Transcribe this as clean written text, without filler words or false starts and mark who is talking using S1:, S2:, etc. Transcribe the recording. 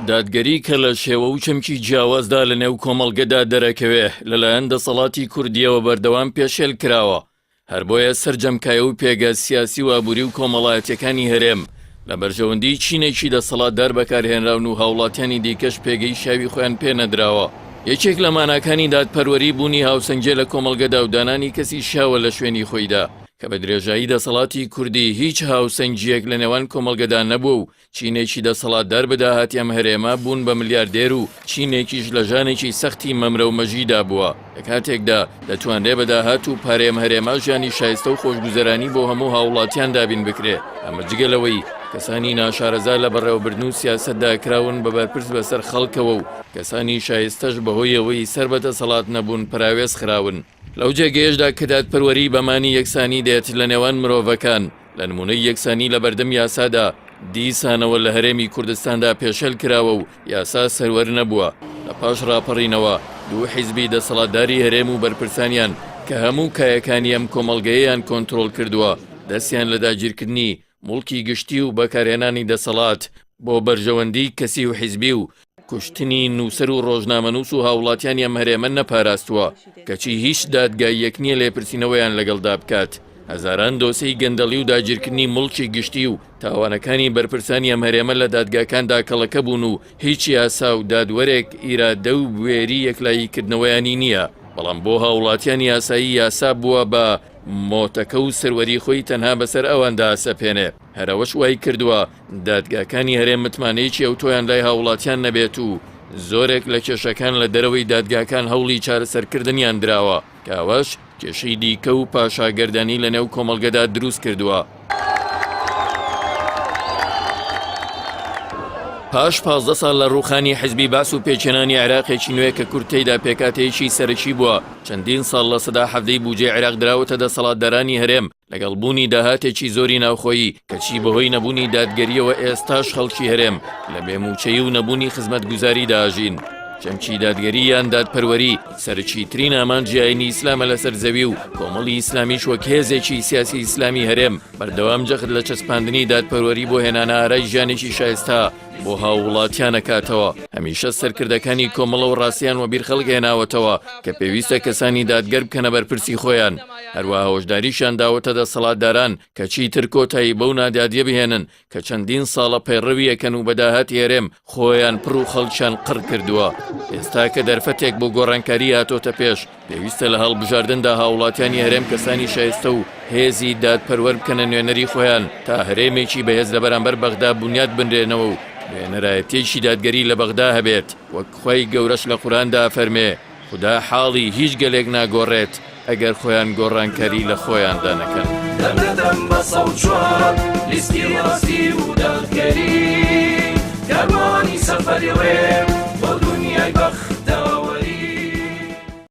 S1: دادگەری کە لە شێوە و چەمکی جیاوازدا لە نێو کۆمەڵگەدا دەرەکەوێ، لەلایەن دەسەڵاتی کوردییەوە بەردەوام پێشێل کراوە. هەر بۆیە سەرجەم کایە و پێگە سیاسی و ئابووری و کۆمەڵایەتییەکانی هەرێم لە بەرژەوەندیی چینێکی دەسەڵاتدار بەکارهێنراون و هاوڵاتیانی دیکەش پێگەی شیاوی خۆیان پێ نەدراوە. یەکێک لە ماناکانی دادپەروەری بوونی هاوسەنگییە لە کۆمەڵگەدا و دانانی کەسی شیاوە لە شوێنی خۆیدا، کە بە درێژایی دەسەڵاتی کوردی هیچ هاوسەنگییەک لە نێوان کۆمەڵگەدا نەبووە و چینێکی دەسەڵاتدار بە داهاتی ئەم هەرێمە بوون بە ملیاردێر و چینێکیش لە ژانێکی سەختی مەمرە و مەژیدا بووە، لە کاتێکدا دەتوانرێ بە داهات و پارەی ئەم هەرێمە ژیانی شایستە و خۆشگوزەرانی بۆ هەموو هاووڵاتیان دابین بکرێ، ئەمە جگە لەوەی کەسانی ناشارەزا لە بەڕێوەبردن و سیاسەتدا کراون بە بەرپرس بەسەر خەڵکەوە و کەسانی شایستەش بەهۆی ئەوەی سەر بە دەسەڵات نەبوون پەراوێز خراون. لەو جێگەیەشدا کە دادپەروەری بە مانی یەکسانی دێت لە نێوان مرۆڤەکان، لە نموونەی یەکسانی لە بەردەم یاسادا، دیسانەوە لە هەرێمی کوردستاندا پێشێل کراوە و یاسا سەروەر نەبووە. لە پاش ڕاپەڕینەوە، دوو حیزبی دەسەڵاتداری هەرێم و بەرپرسانیان کە هەموو کایەکانی ئەم کۆمەڵگەیەیان کۆنترۆڵ کردووە، دەستیان لە داگیرکردنی موڵکی گشتی و بەکارهێنانی دەسەڵات بۆ بەرژەوەندیی کەسی و حیزبی و کوشتنی نووسەر و ڕۆژنامەنووس و هاوڵاتیانی ئەم هەرێمە نەپاراستووە، کەچی هیچ دادگاییەک نییە لێپرسینەوەیان لەگەڵدا بکات. هەزاران دۆسێی گەندەڵی و داگیرکردنی موڵکی گشتی و تاوانەکانی بەرپرسانی ئەم هەرێمە لە دادگاکاندا کەڵەکە بوون و هیچ یاسا و دادوەرێک ئیرادە و بوێری یەکلاییکردنەوەیانی نییە، بەڵام بۆ هاوڵاتیانی ئاسایی یاسا بووە بە مۆتەکە و سەروەری خۆی تەنها بەسەر ئەواندا ئەسەپێنێ، هەر ئەوەش وایکردووە دادگاکانی هەرێم متمانەیەکی ئەوتۆیان لای هاوڵاتیان نەبێت و زۆرێک لە کێشەکان لە دەرەوەی دادگاکان هەوڵی چارەسەرکردنیان دراوە کە ئەوەش کێشەی دیکە و پاشاگەردانی لەنێو کۆمەڵگەدا دروست کردووە. پاش 15 ساڵ لە ڕووخانی حزبی بەعس و پێکهێنانی عێراقێکی نوێ کە کورد تێیدا پێکهاتەیەکی سەرەکی بووە، چەندین ساڵ 17% بودجەی عێراق دراوەتە دەسەڵاتدارانی هەرێم، لەگەڵ بوونی داهاتێکی زۆری ناوخۆیی، کەچی بەهۆی نەبوونی دادگەرییەوە ئێستاش خەڵکی هەرێم لە بێ مووچەیی و نەبوونی خزمەتگوزاریدا ئەژین. چەمکی دادگەری یان دادپەروەری سەرەکیترین ئامانجی ئایینی ئیسلامە لەسەر زەوی و کۆمەڵی ئیسلامیش وەک هێزێکی سیاسی ئیسلامی هەرێم بەردەوام جەخت لە چەسپاندنی دادپەروەری بۆ هێنانەئارای ژیانێکی شایستە بۆ هاووڵاتیان ئەکاتەوە. هەمیشە سەرکردەکانی کۆمەڵە و ڕاستیان وەبیر خەڵک هێناوەتەوە کە پێویستە کەسانی دادگەر بکەنە بەرپرسی خۆیان، هەروەها هۆشداریشیان داوەتە دەسەڵاتداران کە چیتر کۆتایی بەو نادادیە بهێنن کە چەندین ساڵە پەیڕەوی ئەکەن و بە داهاتی هەرێم خۆیان پڕ و خەڵکیان قڕ کردووە. ئێستا کە دەرفەتێک بۆ گۆڕانکاری هاتۆتە پێش، پێویستە لە هەڵبژاردندا هاوڵاتیانی هەرێم کەسانی شایستە و هێزی دادپەروەر بکەنە نوێنەری خۆیان تا هەرێمێکی بەهێز لە بەرامبەر بەغدا بونیاد بنرێنەوە و نوێنەرایەتیەکی دادگەری لە بەغدا هەبێت وەک خوای گەورەش لە قورئاندا ئەفەرمێ خودا حاڵی هیچ گەلێک ناگۆڕێت ئەگەر خۆیان گۆڕانکاری لە خۆیاندا نەکەن.
S2: دەم دەدەم بە 104 لیستی ڕاستی و دادگەری کاروانی سەفەری ڕێ.